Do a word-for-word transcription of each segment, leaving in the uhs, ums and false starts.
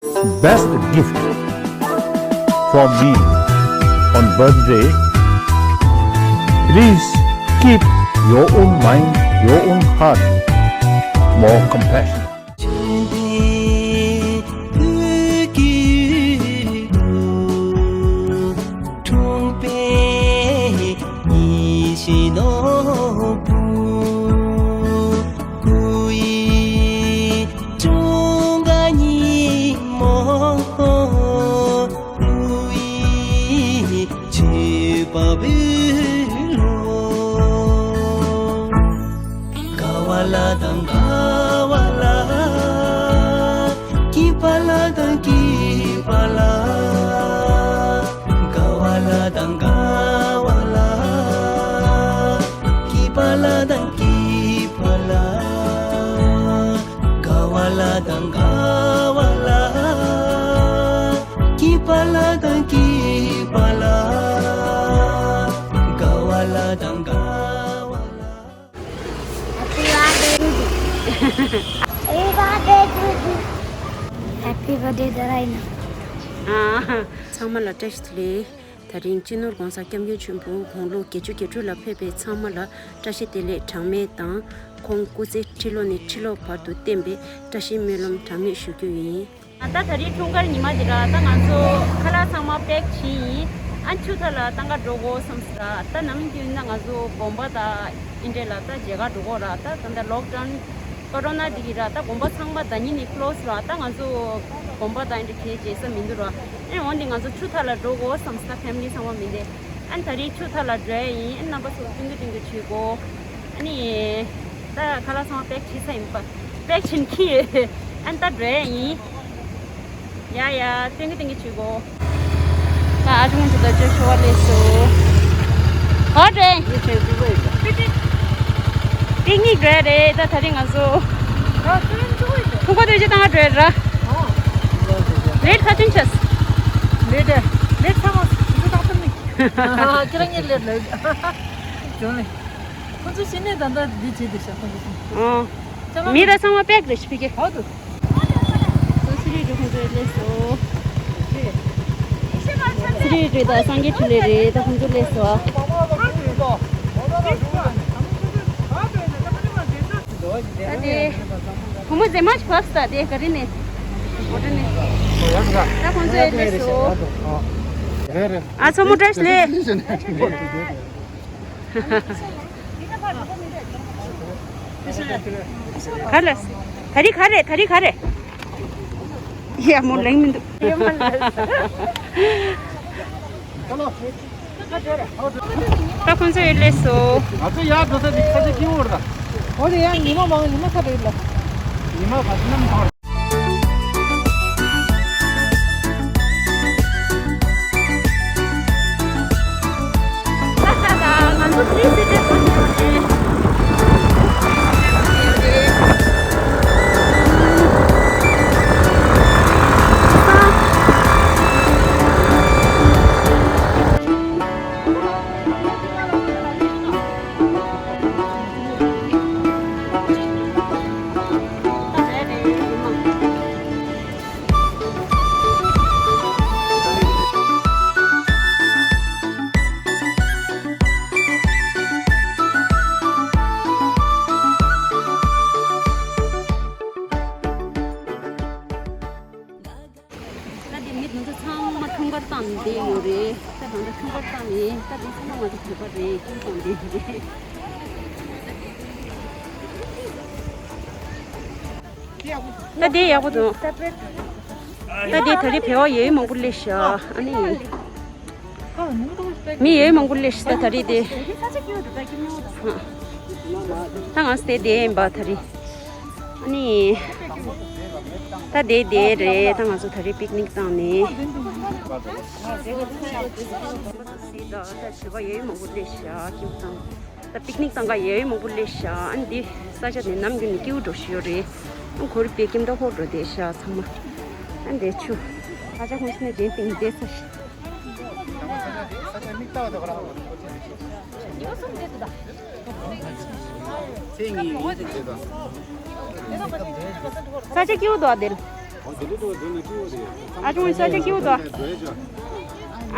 Best gift for me on birthday. Please keep your own mind, your own heart more compassionate. Happy birthday, Daraina. ཚང་མ་ལ་བཀྲ་ཤིས་བདེ་ལེགས། ད་རིང་སྤྱི་ནོར་༸གོང་ས་༸སྐྱབས་མགོན་ཆེན་པོ་དགུང་ལོ་བརྒྱད་ཅུ་གྱ་དྲུག་ལ་ཕེབས་པའི་ཚང་མ་ལ་བཀྲ་ཤིས་བདེ་ལེགས་གྲངས་མེད་དང་། ཁོང་སྐུ་ཚེ་ཁྲི་ལོ་ནས་ཁྲི་ལོ་བར་དུ་བརྟན་པའི་བཀྲ་ཤིས་སྨོན་ལམ་གྲངས་མེད་ཞུ་རྒྱུ་ཡིན། ད་ད་རེས་འཁྲུངས་སྐར་ཉི་མ་འདི་ར། ད་ང་ཚོ་ཁ་ལག་ཚང་མ་པེག་བྱས་ཡིན། ཨ་ཆུ་ཐ་ལ་ད་ག་འགྲོ་དགོས་བསམ་སོང་། ད་ནམ་རྒྱུན་ན་ང་ཚོ་དགོན་པ་དང་ཨིན་འདྲེ་ལ་ད་མཇལ་ཁ་འགྲོ་དགོས་ར། ད་ད་ད་ལོག་ཌའོན་ཀོ་རོ་ན་འདི་གི་ར། ད་དགོན་པ་ཚང་མ་ཟླ་ཉིན་ནས་ཀློ་སི་ར། ད་ང་ཚོ་དགོན་པ་དང་ཨིན་འདྲེ་གས་མཇལ་ས་མི་འདུག་ར། ཨེ་འོན་ཏེ་ང་ཚོ་ཆུ་ཐ་ལ་འགྲོ་དགོས་བསམ་སོང་། ད་ཕེ་མི་ལི་ཚང་མ་མི་འདི། ཨན་ད་རེས་ཆུ་ཐ་ལ་འགྲོ་ཡ་ཡིན། ཨན་རྣམ་པ་ཚོ་ཏིང་གི་ཏིང་གི་བྱེད་དགོས། ཨ་ནི་ད་ཁ་ལག་ཚང་མ་པེག་བྱས་ཚར་ཡིན་པ། པེག་བྱིན་ཁི་ཡོད། ཨན་ད་འགྲོ་ཡ་ཡིན། ཡ་ཡ་ཏིང་གི་ཏིང་གི་བྱེད་དགོས། ད་ཨ་ཅུང་ཅུ་ད་ཅུ་ཤོ་བ་ལས་སོ། ཧོ་འགྲོ་ཡ་ཡིན། པིག་ནིག་འགྲོ་ཡ་རེད། ད་ད་རེས་ང་ཚོ་ཁོང་ཁོ་དེ་ཅི་བཏང་འགྲོ་ཡ་ར། ལེཊ་ཁ་ཅུང་ཆེས། ལེཊ་ལེཊ་ཚང་མ་ཅུང་ཅུ་བཏང་ཐུབ་ནི། ཁྱེད་རང་གཉིས་ལེབ་ལེབ། བྱུང་ལེ། ཁོང་ཚོ་ཕྱི་ནས་ད་ལྟ་འདི་བྱེད་དེ་ཤག་ཁོང་ཚོ་ཕྱི་ནས། ཨོ། ལྕགས་ལམ། མི་ར་ཚང་མ་པེག་རེད་ཤག་ཕ་གི། ཧོ་དུ། ཁོང་ཚོ་སི་རི་འགྲོ་ཁོང་ཚོ་སླེབས་སོང་། སི་རི་འགྲོ་ད་སངས་རྒྱས་ཆོས་གླིང་རེད། ད་ཁོང་ཚོ་སླེབས་སོང་། ད་དེ། བུ་མོ་མཛེས་མ་ཞིག་བབས་སོང་། ད་དེ་ག་རི་ནས། མོ་ཊ་ནས། ད་ཁོང་ཚོ་ཡར་སླེབས་སོང་། ཨ་མཚོ་མོ་བཀྲ་ཤིས་བདེ་ལེགས། ག་ལ། ད་རི་ག་རེ། ད་རི་ག་རེ། ཡ་མོ་ལེང་མི་འདུག་ད་ཁོང་ཚོ་ཡར་སླེབས་སོང་། ང་ཚོ་ཡར་འགྲོ་ས་འདི་ས་ཆ་སྐྱིད་པོ་རེད་ད། འོ་དེ་ཡང་ཉི་མ་མང་ཉི་མ་ཁ་རེད་ལ། ཉི་མ་ག་ཚོད་ནམ་ཐང་། ད་འདི་མི་དེ་ཚོ་ཚང་མ་འཁྲུངས་སྐར་བཏང་བསྡད་ཡོད་རེད། ད་ད་ལྟ་འཁྲུངས་སྐར་བཏང་ནས་ད་འདི་ཚང་མ་ང་ཚོ་བོད་པ་རེད། ཁྱིམ་ཚང་འདི་རེད། ད་འདི་ཡག་པོ་འདུག་ད་འདི་ད་རེས་བོད་པ་ཡོད་མང་པོ་སླེབས་ཤག་ཨ་ནི། མི་ཡོད་མང་པོ་སླེབས་ཤག་ད་རེས་དེ། ད་ང་ཚོ་དེ་བསྡད་ཡིན་པ་ད་རེས། ཨ་ནི། ད་དེ་དེ་རེད། ད་ང་ཚོ་ད་རེས་པིག་ནིག་བཏང་ནས། ད་བྱིས་པ་ཡོད་མང་པོ་སླེབས་ཤག་ཁྱིམ་ཚང་། ད་པིག་ནིག་བཏང་ག་ཡོད་མང་པོ་སླེབས་ཤག་ཨ་ནི་འདི་ས་ཆ་དེ་ནམ་རྒྱུན་ནས་སྐྱིད་པོ་འགྲོ་བཞིན་ཡོད་རེད། ཨ་ཁོར་པའི་ཀིམ་ད་ཧོ་འགྲོ་བསྡད་ཤག་ཚང་མ། ཨ་འདི་ཆུ། ས་ཆ་ཁོང་ཚོ་ནས་དེ་སྟེང་བསྡད་ས་ཞིག་ས་ཆ་སྐྱིད་པོ་འདུག་ཨ་དེར། ཨ་ཅུང་ས་ཆ་སྐྱིད་པོ་འདུག་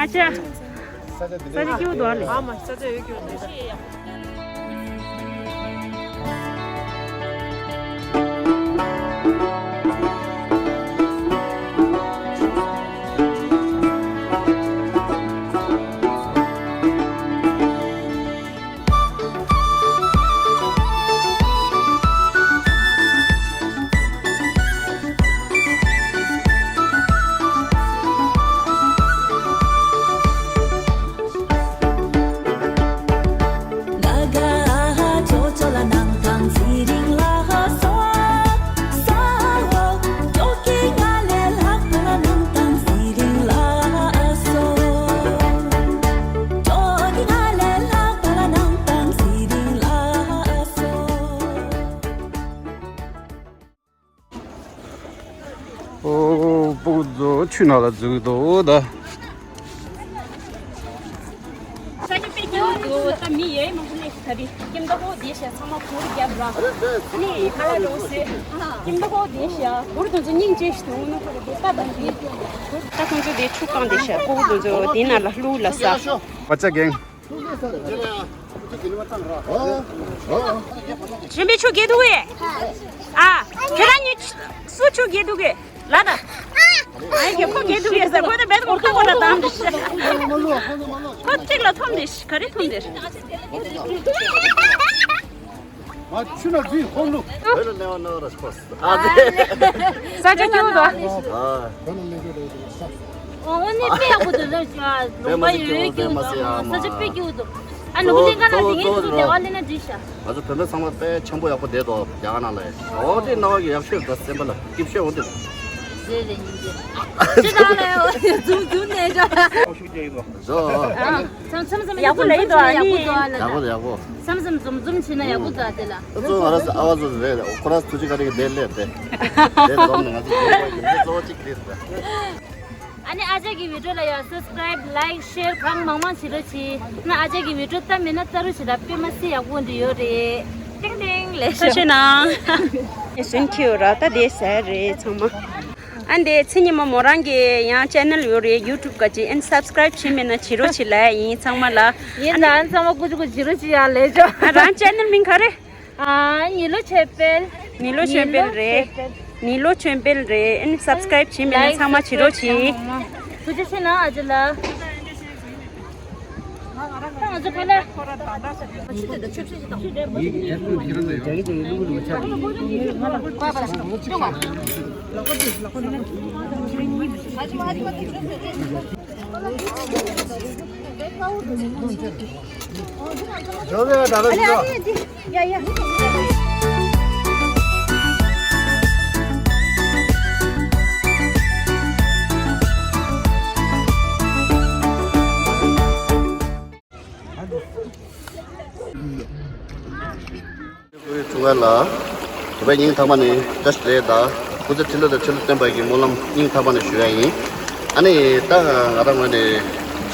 ཨ་ཅག་ས་ཆ་སྐྱིད་པོ་འདུག་ཨ་ལེ། ཨ་མ་ས་ཆ་ཡོད་སྐྱིད་པོ་འདུག་ཨོ། སྤུ་གུ་ཚོ་ཆུ་ནང་ལ་འཛུལ་འདུག་ད། ས་ཆ་དཔེ་སྐྱིད་པོ་འདུག་ད་མི་ཡོད་མང་པོ་སླེབས་ཤག་ད་རེས་ཁྱིམ་བདག་པོ་བསྡད་ཤག་ཚང་མ་གུར་རྒྱབ་ར། ཨ་ནི་ཁ་ལག་འགྲོ་ཟེར། ཁྱིམ་བདག་པོ་བསྡད་ཤག་གུར་དེ་ཚོ་སྙིང་རྗེ་ཞིག་འདུག་ནོ་ཁོ་རེ་བསྡད་པ་དང་བསྡད། ད་ཁོང་ཚོ་དེ་ཆུ་བཀང་བསྡད་ཤག་སྤུ་གུ་དེ་ཚོ་དེ་ནང་ལ་བླུགས་ལ་ཟ། བ་ཅག་གེང་། གཞན་པའི་ཆུ་རྒྱས་འདུག་གས། ཨ། ཁྱེད་རང་གཉིས་སུ་ཆུ་རྒྱས་འདུག་གས། ལ་ད། ཨ་ཡེ་ཁོ་རྒྱས་འདུག་གས་ཟེར་ཁོ་ད་བེད་ཁོ་ཁ་ཁོ་ལ་བཏང་འདི་ཤི། ཁོ་གཅིག་ལ་འཐོམ་འདི་ཤི་ག་རེ་འཐོམ་འདི་ཤི། མ་ཆུ་ན་རྫི་ཁོ་ལུ། བོད་ལ་གནས་པ་ན་ར་ཁོ། ཨ་ཙི། ས་ཆ་སྐྱིད་པོ་འདུག་ཨ། ཨོ་ཨོ་ནི་དཔེ་ཡག་པོ་འདུག་ལ་ཅོ་ཨ་ལུང་པ་ཡོད་ཡོད་སྐྱིད་པོ་འདུག་ས་ཆ་དཔེ་སྐྱིད་པོ་འདུག་ཨ་ནུ་གུ་ལེན་ག་ལ་དེ་ངས་དུ་བདེ་བ་ལེན་ན་འགྲིག་ཤག་ང་ཚོ་བོད་པ་ཚང་མ་དཔེ་འཆམ་པོ་ཡག་པོ་བསྡད་དོ་རྒྱ་གར་ནང་ལ། ཨོ་དེ་སྣང་བ་གི་ཡག་ཤོས་འདུག་སེམས་པ་ལ་སྐྱིད་ཤོས་འོ་དེ། རེད་རེད་ཉིན་རེད། ཅི་ལ་ལ་ཡོད་འཛུམ་འཛུམ་ནས་ཅོ། ཨོ་ཤུགས་རྒྱག་ཡིན་ནོ། བཟོ། ཨ། མཚམས་མཚམས་ཡག་པོ་ལ་ཡིན་དོ་ཨ་ནི། ཡག་པོ་ཡག་པོ། མཚམས་མཚམས་འཛུམ་འཛུམ་བྱས་ན་ཡག་པོ་འདུག་ཨ་དེ་ལ། ཨ་ཙོ་ང་ར་ཨ་བ་ཙོ་རེད་ཁོ་ར་ཐུགས་རྗེ་བཀའ་དྲིན་གྱིས་དེ་སླེབས་ཏེ། དེ་འཛོམས་ནས་ང་ཚོ་ཡོད་པ་ཡིན་དེ་གཙོ་བོ་གཅིག་རེད་ད། ཨ་ནི་ཨ་ཅག་གི་བི་ཌིའོ་ལ་ཡང་སབ་སི་ཀ་རའིབ་ལའིཀ་ཤེར་གང་མང་མང་བྱེད་རོགས་གྱིས། ན་ཨ་ཅག་གི་བི་ཌིའོ་ལྟ་མེད་ན་ལྟ་རོགས་བྱེད་ད་དཔེ་མ་སྲིད་ཡག་པོ་འདི་ཡོད་རེད། ཏིང་ཏིང་ལེ་ཤ་ཤེ་ན། ཨེ་སུན་ཁྱིའུ་ར་ད་དེ་ཟེར་རེད་ཚང་མ། ཨ་འདི་ཚེ་ཉི་མ་མོ་རང་གི་ཡང་ཅེ་ནལ་ཡོད་རེད་ཡུ་ཊུབ་ག་ཅི་ཨན་སབ་སི་ཀ་རའིབ་བྱེད་མེད་ན་བྱེད་རོགས་བྱེད་ལ་ཡིན་ཚང་མ་ལ། ཡིན་ན་ཨན་ཚང་མ་ཀུ་ཅི་ཀུ་བྱེད་རོགས་བྱེད་ཡ་ལེ་ཅོ། ཨ་རང་ཅེ་ནལ་མིང་ག་རེ། ཨ་ཉི་ལོ་ཆོས་འཕེལ། ཉི་ལོ་ཆོས་འཕེལ་རེད། ཉི་ལོ་ཆོས་འཕེལ་རེད་ཨན་སབ་སི་ཀ་རའིབ་བྱེད་མེད་ན་ཚང་མ་བྱེད་རོགས་བྱེད། ཐུགས་རྗེ་ཆེ་ན་ཨ་ཅེ་ལ། ཚུགས་ལ། བོད་པའི་སྙིང་ཐག་པ་ནས་བཀྲ་ཤིས་བདེ་ལེགས་དང་སྐུ་ཚེ་ཁྲི་ལོ་དང་ཁྲི་ལོ་བརྟན་པ་གི་སྨོན་ལམ་སྙིང་ཐག་པ་ནས་ཞུ་ཡ་ཡིན། ཨ་ནི་ད་ང་རང་ངོས་ནས་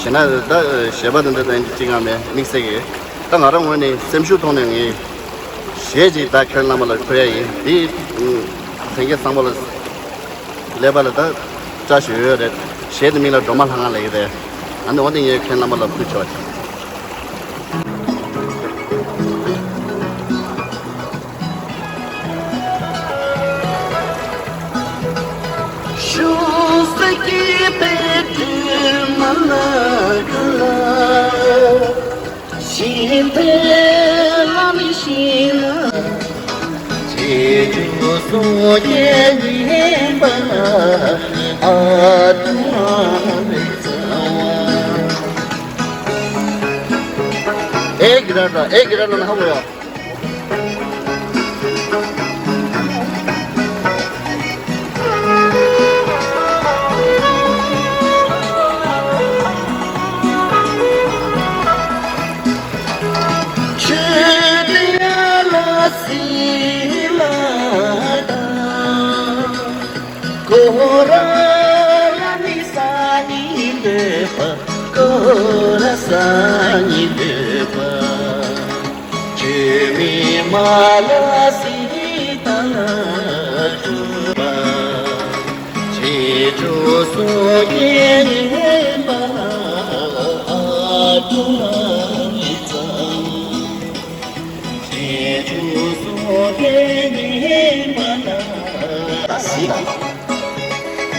ཞེ་ན་ད་ཞེ་པོ་འདི་འདྲ་ད་ཅི་ང་མེད་དམིགས་བསལ་གི་ད་ང་རང་ངོས་ནས་སེམས་ཤུགས་ཐོག་ནས་ངས་གཞས་ཅིག་ད་ཁྱོད་བླ་མ་ལ་ཕུལ་ཡ་ཡིན་འདི་ལྷན་རྒྱས་ཚང་མ་ལ། ཀླད་པ་ལ་ད་བཀྲ་ཤིས་ཡོད་རེད། གཞས་དེ་མིང་ལ་སྒྲོལ་མ་ལྷ་ཁང་ལབ་ཀྱི་རེད། ཨ་ནི་འོ་དེ་ངས་མཁན་བླ་མ་ལ་ཕུལ་ཆོག་ཅིག་ཨེ་གི་ར་ར་ཨེ་གི་ར་ལ་ཧ་གོ་ཡ།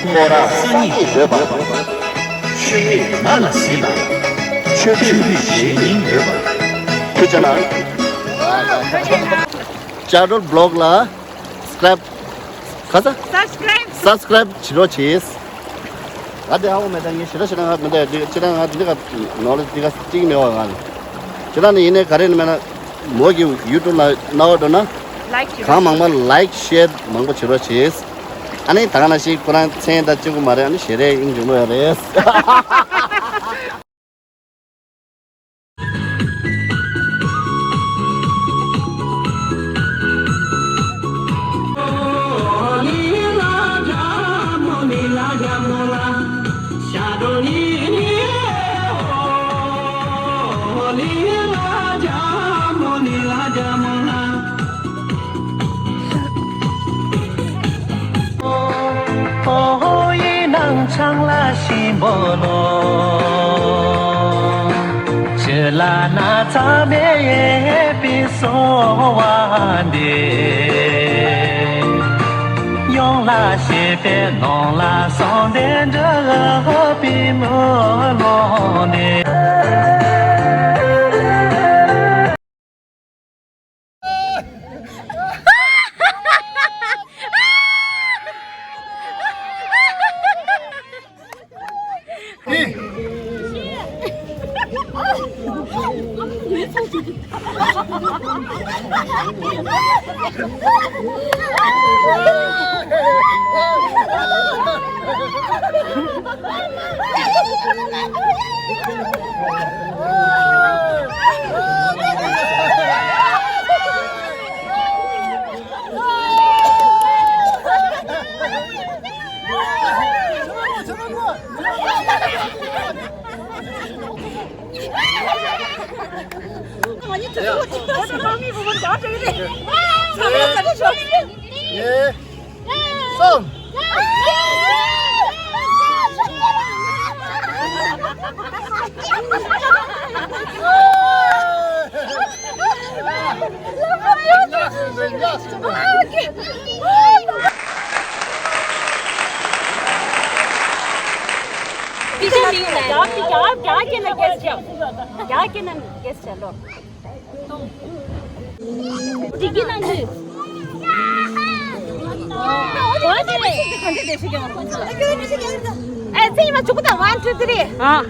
ཁོ་ར་ས་ཉིད་ཡོད་པ། ཆོས་མེད་ང་ལ་ཟིན་ལ། ཆོས་ཆོས་ལུགས་གཞན་མིན་ཡོད་པ། ཁྱོད་ཅག་ལ། ཅ་རོལ་བི་ལོག་ལ་སི་ཀ་རབ་ག་ས། སབ་སི་ཀ་རབ། སབ་སི་ཀ་རབ་བྱེད་རོགས་བྱེད། ང་དེ་ཧ་གོ་མེད་ད། ངས་ཞེ་དྲག་ཞེ་དྲག་ང་མི་འདོད་ཡ། ཅི་རང་ང་དེ་འདི་ག་ནོར་ལ་འདི་ག་གཅིག་མེད་བ། ང་ཅི་རང་ནི་ཡིན་ནའི་ག་རེ་ནི་མེད་ན། མོ་གི་ཡུ་ཊུབ་ལ་ནང་འགྲོ་ན། ལའིཀ་བྱེད་རོགས། གང་མང་མང་ལའིཀ་ཤེར་མང་པོ་བྱེད་རོགས་བྱེད། ཨ་ནི་ད་ག་ནང་བཞིན་ཁོ་རང་མཚན་དང་གཅིག་པུ་མ་རེད། ཨ་ནི་ཞལ་རས་དབྱིངས་འཇུག་ནོ་ཡ་རེད། ཡ། གསུམ། རྒྱ་རྒྱ་རྒྱ་རྒྱ་ལ་རྒྱ་རྒྱ་རྒྱ་ལ་རྒྱ་ལོ། ཅིག་གི་ནང་གི། ཨེ་ཚེ་ཡིན་པ་ཆུ་ཀུ་དང་one two three། ཨ།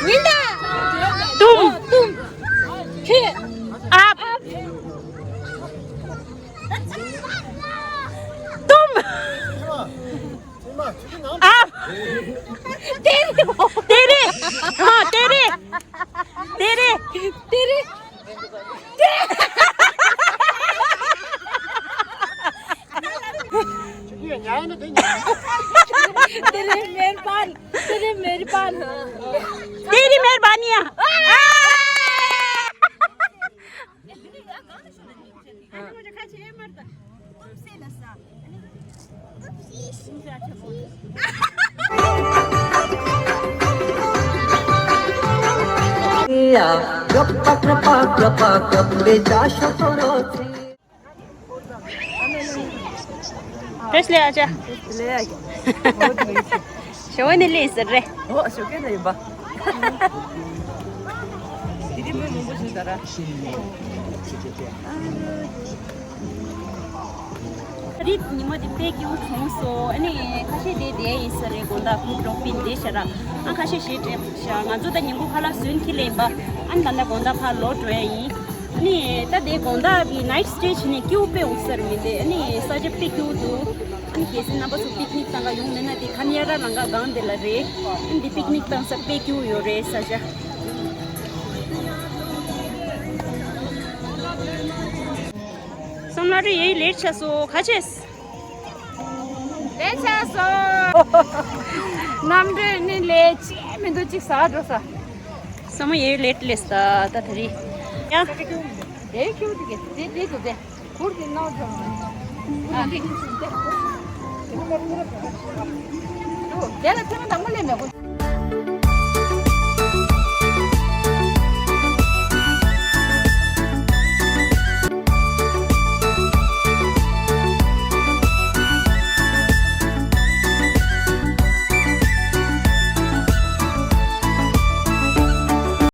ཉིན་དང་། ཏུམ། ཏུམ། ཁི། ཨབ། ཏུམ། ཨ། ཏེ་རེ། ཏེ་རེ། ཨ། ཏེ་རེ། ཏེ་རེ། ཏེ་རེ། ཏེ་རེ་མེར་བན། ཏེ་རེ་མེར་བན། ཏེ་རེ་མེར་བན་ཡ། ལེ་ཨ་ཅག་ཞོ་ནི་ལི་ཟེར་རེད། ཨོ་ཞོ་ཀེ་ན་ཡིན་པ། དེ་རིང་མི་མང་པོ་ཞིག་ད་ར། རིག་ཉི་མ་དེ་དཔེ་སྐྱིད་པོ་བྱུང་སོང་། ཨ་ནི་ཁ་ཤས་དེ་དེ་ཡིན་ས་རེད། དགོང་དག་ཁུག་འགྲོ་པིན་དེ་ཤ་ར། ཨ་ཁ་ཤས་ཞེ་དྲེ་ཤ། ང་ཚོ་ད་ཉིན་གུང་ཁ་ལག་ཟོས་ཁྱི་ལེན་པ། ཨ་ནི་ད་ལྟ་དགོང་དག་ཕར་ལོག་འགྲོ་ཡ་ཡིན། ཨ་ནི་ད་དེ་དགོང་དག་གི་ནའིཊ་སི་ཊེ་ཇི་ནས་སྐྱིད་པོ་དཔེ་འོང་ས་རེད། མི་དེ་ཨ་ནི་ས་ཆ་དཔེ་སྐྱིད་པོ་འདུག་ཨ་ནི་གལ་སྲིད་རྣམ་པ་ཚོ་པིག་ནིག་བཏང་ག་ཡོང་མེད་ན། དེ་ཁ་ཉ་ར་རང་ག་སྒང་དེ་ལ་རེད། ཨ་ནི་དེ་པིག་ནིག་བཏང་ས་དཔེ་སྐྱིད་པོ་ཡོད་རེད་ས་ཆ། སོམ་ལ་རི་ཡེ་ལེཊ་ཆགས་སོ་ཁ་ཆེས། ལེཊ་ཆགས་སོ། གནམ་གྲུ་ནི་ལེ་ཅི་མི་འདུག་ཅིག་ཟ་འགྲོ་ས། སོམ་ཡེ་ལེཊ་ལེས་ད་ད་དེ་རི། ཡ། དེ་ཁྱུ་དེ་གེ་དེ་དེ་དུ་དེ། ཁུར་གྱི་ནང་དུ། ཨ་དེ། དེ་ལ་ཐེངས་མ་དང་པོ་སླེབས་མེད་གོ།